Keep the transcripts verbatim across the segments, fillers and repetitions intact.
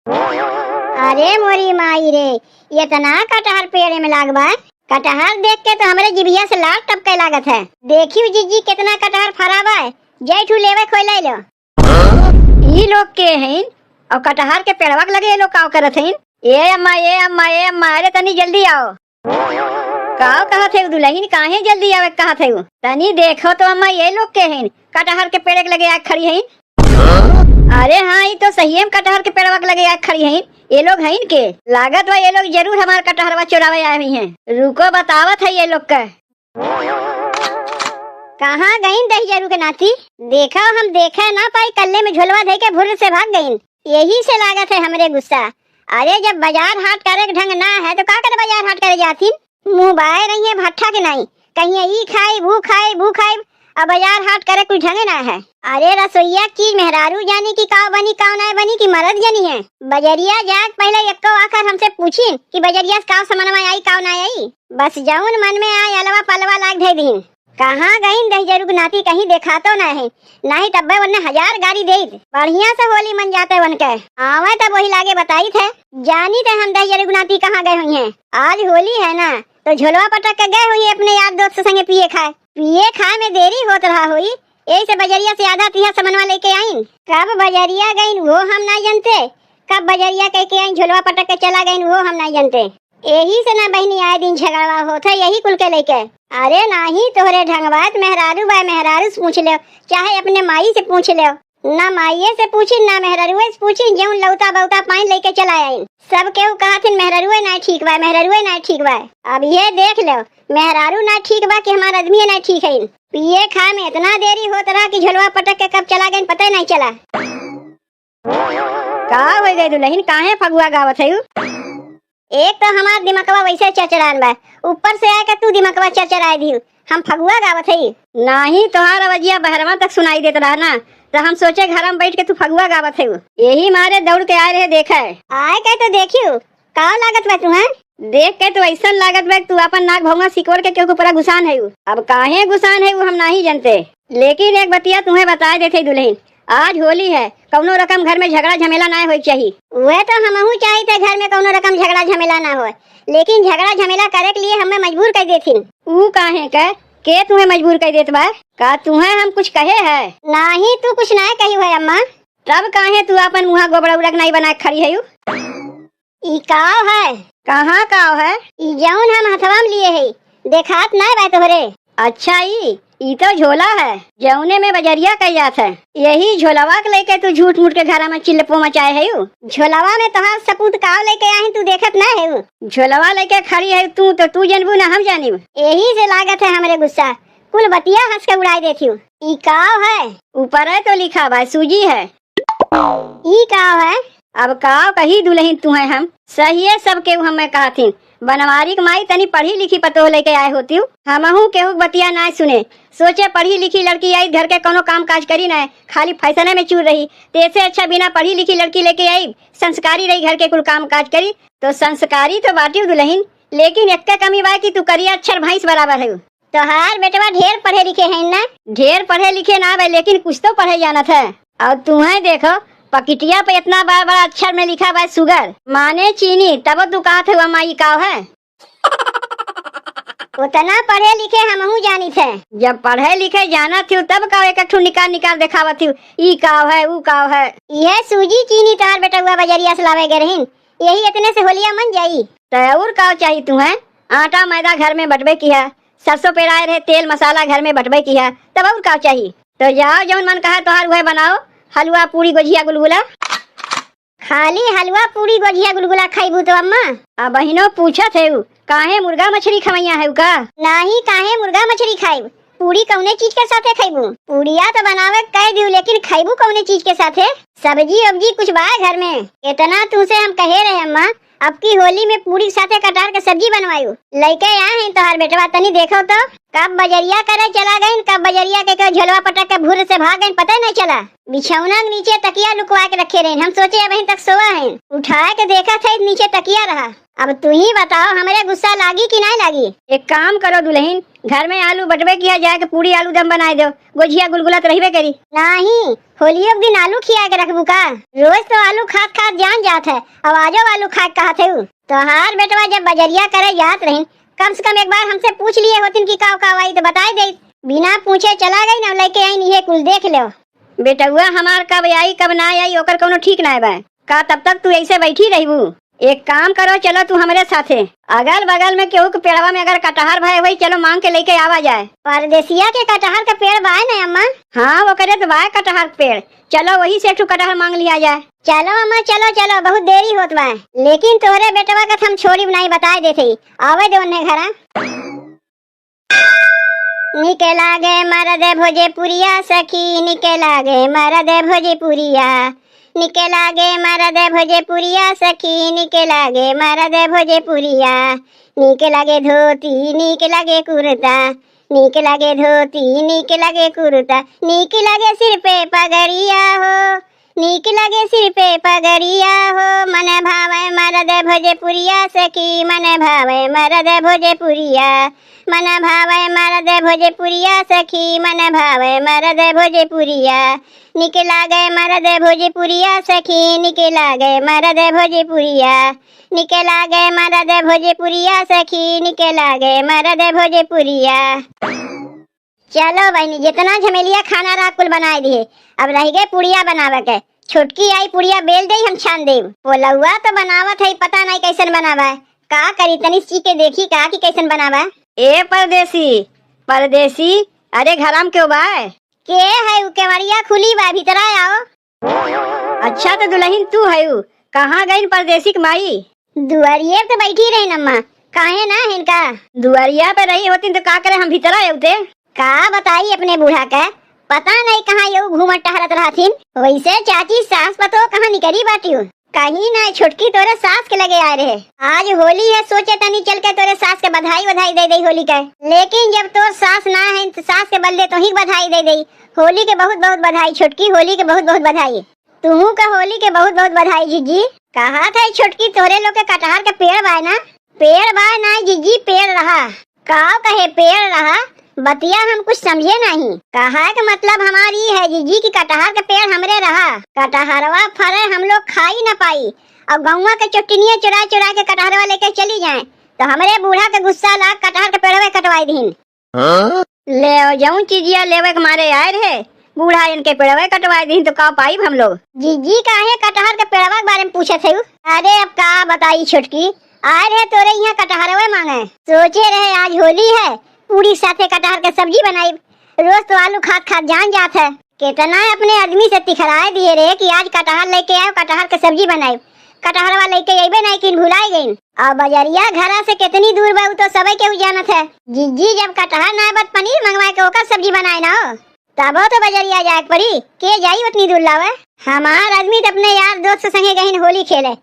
अरे मोरी माई रे, एतना कटहर पेड़े में लाग बा। कटहर देख के तो हमरे जिभिया से लार टपके लागत है। देखियो जीजी, केतना कटहर फरा बा, जै ठू लेवे खोई ले लो। ई लोग के हईन? और कटहर के पेड़वा के लगे ये लोग काव करत हईन? ए अम्मा, ए अम्मा, ए अम्मा, अरे तनी जल्दी आओ। काव कहत है दुलहिन, काहे जल्दी आवे कहत है? तनी देखो तो अम्मा, ये लोग के हईन? कटहर के पेड़ के लगे आके खड़ी हईन। अरे हाँ, ई तो सहिए में कटहर के पेड़वा के लगे आके खड़ी हईन। ये लोग हईन के? लागत बा ये लोग जरूर हमार कटहरवा चोरावे आए हुई हैं। रुको, बतावत है ये लोग का। कहाँ गईन दहिजरू के नाती? देखा, हम देखे ना पाई, कल्ले में झोलवा धइ के भुर्र से भाग गईन। यही से लागत है हमरे गुस्सा। अरे, जब बाजार हाट करे के ढंग ना है, तो का करे बाजार हाट करे जाथिन? मुँह बाए रही है भट्ठा के नाई, कहिए ई खाइब, ऊ खाइब, ऊ खाइब, अब बाजार हाट करे कुछ ढंगे ना है। अरे, रसोईया की मेहरारू जानी कि काव बनी, काव ना बनी, कि मरद जानी है। बजरिया जाके पहले एक्को आखर हमसे पूछिन कि बजरिया से काव समनवा आई, काव ना आई। बस जौन मन में आए, अलवा पलवा लाग धइ दीन। कहाँ गईन दहिजरू के नाती, कहीं देखातो ना है, नहीं तब्बे वन्ने हजार गारी देइत। बढ़िया से होली मन जाते वनके। आवे तब वही लागे बताइत है, जानित है हम दहिजरू के नाती कहाँ गए हुई हैं। आज होली है ना, तो झोलवा पटक के गए हुई अपने यार दोस्त संगे पिए खाए। पिए खाए में देरी होत रहा हुई, यही से बजरिया से आधा तीहा समनवा लेके आईन। कब बजरिया गईन वो हम ना जानते, कब बजरिया कह के आईन झोलवा पटक के चला गईन वो हम ना जानते। यही से ना बहिनी आए दिन झगड़वा होत है यही कुल के लेके। अरे नाही, तोहरे ढंगवा त मेहरारू बाय, मेहरारू से पूछ लेव, चाहे अपने माई से पूछ लेव। ना माइये से पूछी, ना मेहरारुए से पूछी, जौन लौता बौता पाइन लेके चला आइन। सब केहू कहथिन मेहरारुए ना ठीक बा, मेहरारुए ना ठीक बा। अब ये देख लेव, मेहरारू ना ठीक बा कि हमार आदमी ना ठीक है। पिए खाए में इतना देरी होत रहा कि झोलवा पटक के कब चला गइन पता ही नहीं चला। का हो गए दुलहिन, काहे फगुआ गावत है? एक तो हमार दिमकवा वैसे चरचरान बा, ऊपर से आके तू दिमकवा चरचराए दिहु। हम फगुआ गावत हई। नाही, तोहार आवाजिया बहरवा तक सुनाई देत रहा ना, त हम सोचे घर में बैठ के तू फगुआ गावत हई। यही मारे दौड़ के आए रहे देखे। आए के तो देखियो, का लागत बा तुहें? देख के तो ऐसन लागत बा कि तू अपन नाक भौंगा सिकोड़ के केहू के ऊपरा गुसान है। अब काहे गुसान है, वो हम नाही जानते। लेकिन एक बतिया तुहें बताए देते दुलहिन, आज होली है, कौनो रकम घर में झगड़ा झमेला ना होए के चाही। वह तो हमहू चाहित है घर में कौनो रकम झगड़ा झमेला ना होए, लेकिन झगड़ा झमेला करे के लिए हमें मजबूर कर देथिन। ऊ काहे के? के तुहें मजबूर कर देत बा? का तुहें हम कुछ कहे है? नाही, तू कुछ ना कही है अम्मा। तब काहे तू अपन मुँहा गोबड़ा उड़क नहीं बना के खड़ी है? ई काव है? कहाँ काव है? ई जौन हम हथवा में लिए है, देखात नाय बा तोहरे? अच्छा, ई, ई तो झोला है, जौने में बजरिया कही जात है। यही झोलवा के लेके तू झूठ मूठ के घरा में चिल्लपो मचाए है। झोलवा में तोहार सपूत काव लेके आए हैं, तू देखत ना है। झोलवा लेके खड़ी है तू, तो तू जनबू ना हम जानिब। यही से लागत है हमरे गुस्सा, कुल बतिया हंस के उड़ाई देती हूँ। ई काव है? ऊपर है तो लिखा बा, सूजी है। ई काव है? अब काव कही दुलहिन तुहें हम, सहिए सब केहू हमें कहथिन, बनवारी के माई तनी पढ़ी लिखी पतोह लेके आए होती। हमहू केहू के बतिया ना सुने, सोचे पढ़ी लिखी लड़की आई घर के कोनो काम काज करी ना, खाली फैसने में चूर रही। तेसे अच्छा बिना पढ़ी लिखी लड़की लेके आई, संस्कारी रही, घर के कुल काम काज करी। तो संस्कारी तो बाटी दुलहिन, लेकिन एक कमी बा कि तू करिया अक्षर भैंस बराबर है। तोहार बेटवा ढेर पढ़े लिखे हैं ना? ढेर पढ़े लिखे ना बा, लेकिन कुछ तो पढ़े जानत है। और तुहें देखो, पकिटिया पे इतना बड़ा बड़ा अक्षर में लिखा बा सुगर, माने चीनी, तब तू कहत है माई काव है? उतना पढ़े लिखे हमहू जानित है। जब पढ़े लिखे जानत थी तब का एक ठू निकाल निकाल देखावत थी, ई काव है, ऊ काव है। यह सूजी चीनी तोहार बेटवा बजरिया से लावे गए रहीन, यही इतने से होलिया मन जाई। तो और काव चाही तुहें? आटा मैदा घर में बटबे किहा, सरसों पेराए रहे, तेल मसाला घर में बटबे किहा, तब और काव चाही? तो जाओ, जौन मन कहा तोहार उहे बनाओ, हलवा, पूरी, गोझिया, गुलगुला। खाली हलवा, पूरी, गोझिया, गुलगुला खइबू तो अम्मा? आ बहिनो पूछत है उ, काहे मुर्गा मछरी खवैया है का? नाही, काहे मुर्गा मछरी खाइब? पूरी कौने चीज के साथे खइबू? पूरिया तो बनावे कह दियो, लेकिन खइबू कौने चीज के साथे? सब्जी उब्जी कुछ बा घर में? इतना तुमसे हम कहे रहे अम्मा, अब की होली में पूरी के साथे कटहर के सब्जी बनवायु। लइके आए हैं तोहार बेटवा, तनी देखो तो। कब बजरिया करे चला गइन, कब बजरिया के, के झोलवा पटक के भुर से भाग गइन, पता ही नहीं चला। बिछौना के नीचे तकिया लुकवा के रखे रहिन, हम सोचे अबहिन तक सोवा हैं। उठाए के देखत है नीचे तकिया रहा। अब तू ही बताओ, हमरे गुस्सा लागी कि नहीं लागी? एक काम करो दुलहिन, घर में आलू बटबे किया, जाके पूड़ी आलू दम बनाए दो, गोझिया गुलगुला तो रहबे करी। नहीं, होलियो के दिन आलू खिया के रखबू का? रोज तो आलू खात खात जान जात है, अब आजो आलू खाए के कहत है उ। तोहार बेटवा जब बजरिया करे जात रहिन, कम से कम एक बार हमसे पूछ लिए होतिन कि काव काव आई तो बताई देइत। बिना पूछे चला गइन, अब लइके आइन, इहे कुल देख लेव। बेटउआ हमार कब आई कब ना आई ओकर कउनो ठीक नाय बा। का तब तक तू ऐसे बैठी रहबू? एक काम करो, चलो तू हमरे साथे। अगल बगल में केहू के पेड़वा में अगर कटहर भए होई, चलो मांग के लइके आवा जाए। परदेसिया के कटहर के पेड़ बाय न अम्मा? हाँ, ओकरे तो बाय कटहर के पेड़। चलो वही से एक ठो कटहर मांग लिया जाए। चलो अम्मा, चलो, चलो, बहुत देरी होत बा। लेकिन तोहरे बेटवा का हम छोड़ी नहीं, बताए देते ही। आवे दे उन्हें घरा। निके लागे मरद भोजपुरिया सखी, निके लागे मरद भोजपुरिया, निके लागे मरद भोजपुरिया सखी, निके लागे मरद भोजपुरिया, निके लागे धोती, निके लागे कुर्ता, निके लागे धोती, निके लागे कुर्ता, निके लागे सिर पे पगड़िया हो, नीक लागे सिर पे पगड़िया हो, मन भावे मरद भोजपुरिया सखी, मन भावे मरद भोजपुरिया, मन भावे मरद भोजपुरिया सखी, मन भावे मरद भोजपुरिया। नीक लागे मरद भोजपुरिया सखी, नीक लागे मरद भोजपुरिया, नीक लागे मरद भोजपुरिया सखी, नीक लागे मरद भोजपुरिया। चलो बहिनी, जितना झमेलिया खाना रहा कुल बनाए दिए, अब रह गए पुड़िया बनावे के। छोटकी आई पुड़िया बेल दे, हम छान देब। पोलौआ तो बनावत है, पता नहीं कैसन बनावा है। का करी, तनी सीख के देखी का कि कैसन बनावा। ए परदेसी, परदेसी, अरे घरम क्यों बा? के है उ? केवड़िया खुली बा, भीतरा आओ। अच्छा तो दुलहिन तू हयू, कहाँ गइन परदेसी के माई? दुआरिये पे बैठी रही अम्मा, काहे ना हिनका? दुआरिया पे रही होती तो का करे हम भीतर आए होते। का बताई अपने बूढ़ा के, पता नहीं कहाँ ये घूमत टहरत रहथिन। वैसे चाची सास पतो कहाँ निकरी बाटियो? कहीं ना छोटकी तोरे सास के लगे आए रहे। आज होली है, सोचे तनी चल के तोरे सास के बधाई बधाई दे दे होली के। लेकिन जब तोर सास ना है तो सास के बदले तो ही बधाई दे दे। होली के बहुत बहुत बधाई छोटकी, होली के बहुत बहुत बधाई। तुहू का होली के बहुत बहुत बधाई जिज्जी। कहा था छोटकी तोरे लोग के कटहर के पेड़ बाय ना? पेड़ बाय ना जिज्जी, पेड़ रहा। काव कहे पेड़ रहा? बतिया हम कुछ समझे नहीं। कहा के मतलब हमारी है जिज्जी कि कटहर के पेड़ हमरे रहा। कटहरवा फरे हम लोग खाई ना पाई और गौवा के चोटिनिया चुरा चुरा के कटहरवा लेके चली जाए तो हमरे बूढ़ा के गुस्सा लाग कटहर के पेड़वे कटवाई दीन। हाँ? ले, जौन चीजिया लेवे के मारे आए रहे, बूढ़ा इनके पेड़वे कटवाए दीन तो का पाइब हम लोग? जिज्जी, काहे कटहर के पेड़वा के बारे में पूछत है? अरे, अब का बताई छोटकी, आए रहे तोरे यहाँ कटहरवे मांगे। सोचे रहे आज होली है, पूरी साथे कटहर के सब्जी बनाई। रोज तो आलू खात खात जान जात है। केतना अपने आदमी से तिखराए दिए रहे कि आज कटहर लेके आयो, कटहर के सब्जी बनाई। कटहरवा लेके अइबे नहीं किन, भुलाए गइन। अब बजरिया घरा से केतनी दूर बा, उ तो सबे केहू जानत है। जिज्जी, जब कटहर ना बा त पनीर मंगवाए के ओकर सब्जी बनाए ना हो, तबो तो बजरिया जाए के पड़ी। के जाई उतनी दूर लावे? हमार आदमी तो अपने यार दोस्त के संगे गहिन होली खेले।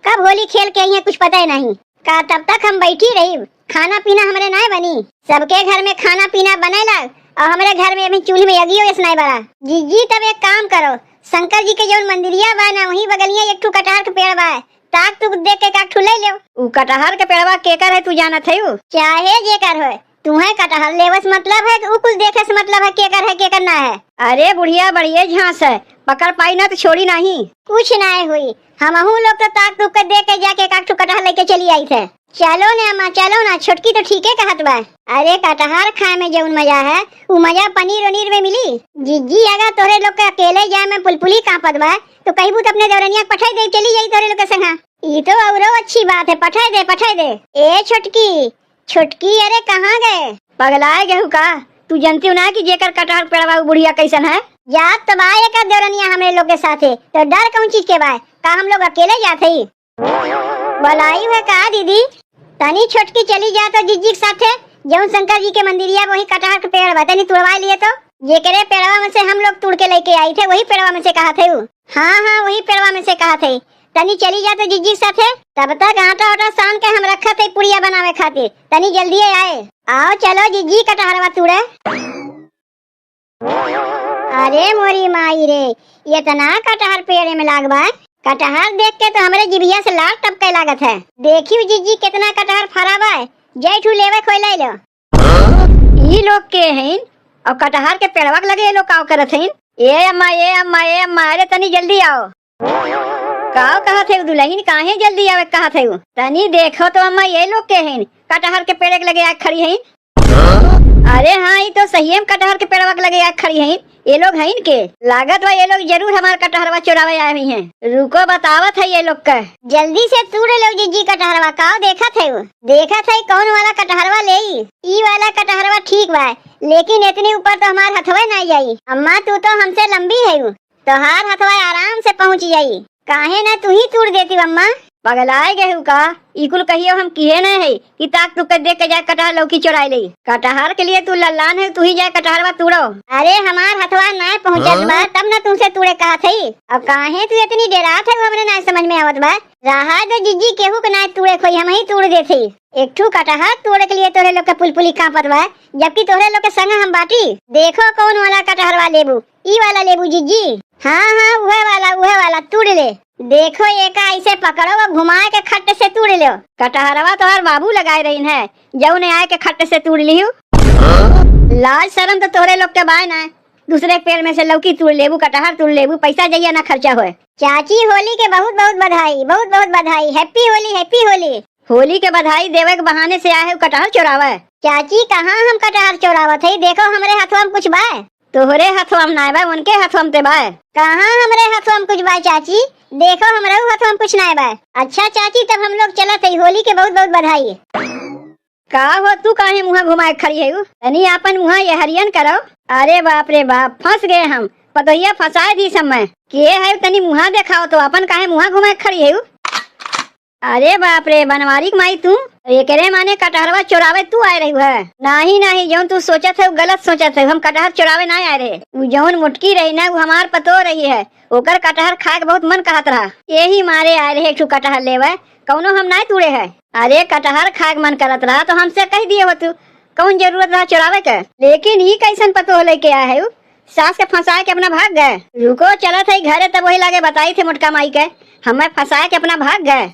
कब होली खेल के अइहें कुछ पता ही नहीं। का तब तक हम बैठी रही? खाना पीना हमरे नाय बनी? सबके घर में खाना पीना बने लाग और हमरे घर में अभी चूल्हे में अगियो एस नाय बरा। जिज्जी, तब एक काम करो, शंकर जी के जौन मंदिरिया बा ना, वहीं बगलिया एक ठो कटहर के पेड़ बा, ताक तुक देख के काक ठुले लेव। उ कटहर के पेड़वा केकर है, तू जानत है उ? चाहे जेकर होय, तुहे कटहर लेवे से मतलब है कि उ कुछ देखे से मतलब है, केकर है, केकर ना है? अरे बुढ़िया, बढ़िए झांस है, पकड़ पाई ना तो छोड़ी नहीं। कुछ ना हुई, हमहू लोग तो ताक तुक के देख के जाके काक ठो कटहर लेके चली आई थे। चलो ने अम्मा, चलो ना, छोटकी तो ठीके कहत बा। अरे कटहर खाए में जौन मजा है, उ मजा पनीर उनीर में मिली? जिज्जी, अगर तोहरे लोग के अकेले जाए में पुलपुली कांपत बा, तो कहबू तो अपने देवरनिया के पठाई दे, चली जाई तोहरे लोग के संगा। ई तो औरो अच्छी बात है, पठाई दे, पठाई दे। ए छोटकी, छोटकी, अरे कहाँ गए? पगलाए गए हु का? तू जानती हो ना कि जेकर कटहर पेड़वा उ बुढ़िया कैसन है? जात तो बा एकर देवरनिया हमरे लोग के साथे, तो डर कौन चीज के बा? का हम लोग अकेले जात हई? बलाई है का दीदी? तनी छोटकी चली जा तो जिज्जी के साथे, जौन शंकर जी के मंदिरिया वही कटहर के पेड़ बा, तनी तुड़वा लिए तो। जेकरे पेड़वा में से हम लोग तुड़ के लेके आई थे, वही पेड़वा में से कहा थे उ। हाँ, हाँ, वही पेड़वा में से कहा थे। तनी चली जा तो जिज्जी के साथे। तब तक आटा ओटा सान के हम रखत है पुड़िया बनावे खातिर, तनी जल्दी आए। आओ चलो जिज्जी कटहरवा तूड़े। अरे मोरी माई रे, इतना कटहर पेड़े में लाग बा। कटहर देख के तो हमरे जिभिया से लार टपके लागत है। देखियो जिज्जी कितना कटहर फरा बा, जय ठू लेवे खोई ले लो। ई लोग के हईन? और कटहर के पेड़वा के लगे ये लोग काव करत हईन? ए अम्मा, ए अम्मा, ए अम्मा, अरे तनी जल्दी आओ। काव कहत है दुल्हन, काहे जल्दी आवे कहत है? तनी देखो तो अम्मा, ये लोग के हईन? कटहर के पेड़ के लगे आके खड़ी हईन। अरे हाँ, ई तो सही में कटहर के पेड़वा के लगे आके खड़ी हईन। ये लोग हईन के? लागत बा ये लोग जरूर हमार कटहरवा चोरावे आए हुई हैं। रुको, बतावत है ये लोग का। जल्दी से तूड़ लो जिज्जी कटहरवा, काव देखत है? देखत है कौन वाला कटहरवा लेई? ई वाला कटहरवा ठीक बा, लेकिन इतनी ऊपर तो हमार हथवा ना जाई। अम्मा, तू तो हमसे लंबी है, तोहार हथवा आराम से पहुँच जाई। काहे ना तू ही तूड़ देती अम्मा? पगलाए गए हू का? ई कुल कहियो हम किहे ना है कि ताक तुक के देख के जाए कटहर लौकी चोराए ले। कटहर के लिए तू लल्लान है, तू ही जाए कटहरवा तूड़ो। अरे हमार हथवा ना पहुँचत बा, तब ना तुमसे तूड़े कहत है। अब काहे तू इतनी डेरात है, वो हमरे ना समझ में आवत बा। रहा दे जिज्जी, केहू के ना तूड़े खोई, हम ही तूड़ देत है। एक ठू कटहर तोड़े के लिए तोहरे लोग के पुलपुली कांपत बा, जबकि तोहरे लोग के संग हम बाटी। देखो कौन वाला कटहरवा लेबू, ई वाला लेबू जिज्जी? हाँ हाँ, उहे वाला, उहे वाला, तूड़ ले। देखो एका ऐसे पकड़ो, वो घुमाए के खट से तूड़ लो। कटहरवा तोहर बाबू लगाए रहीन है, जौने आए के खट से तूड़ लिहू। लाज शरम तो तोहरे लोग के बाय ना, दूसरे के पेड़ में से लौकी तूड़ लेबू, कटहर तूड़ लेबू, पैसा जइया ना खर्चा होए। चाची, होली के बहुत बहुत बधाई, बहुत बहुत बधाई। Happy होली, Happy होली। होली के बधाई देवे के बहाने से आए हो कटहर चोरावे। चाची, कहाँ हम कटहर चोरावत है? देखो हमरे हथवा में कुछ बा। तोहरे हथवा में नाय बा, उनके हथवा में ते बा। कहाँ हमरे हथवा में कुछ बा चाची? देखो हमरे हथवा में कुछ नाय बा। अच्छा चाची, तब हम लोग चलत है, होली के बहुत बहुत बधाई। का हो, तू काहे मुँहा घुमाए खड़ी है? तनी आपन मुँहा ये हरियन करो। अरे बाप रे बाप, फंस गए हम। पतोहिया फंसाए दी समय। के है, तनी मुँहा देखाओ तो, आपन काहे मुँहा घुमाए खड़ी है? अरे बाप रे, बनवारी के माई तू, एकरे माने कटहरवा चोरावे तू आए रही है? नाही, नाही, जौन तू सोचत है, गलत सोचत है। हम कटहर चोरावे ना आए रहे। उ जौन मोटकी रही ना, उ हमार पतोह रही है। ओकर कटहर खाए के बहुत मन कहत रहा, यही मारे आए रहे एक ठू कटहर लेवे। कौनो हम नाय तूड़े है। अरे, कटहर खाए के मन करत रहा तो हमसे कह दिए हो तू, कौन जरूरत रहा चोरावे के? लेकिन ई कैसन पतोह लेके आए है उ? सास के फंसाए के अपना भाग गए। रुको, चलत है घरे, तब वही लागे बताई थे मोटका माई के, हमें फंसाए के अपना भाग गए।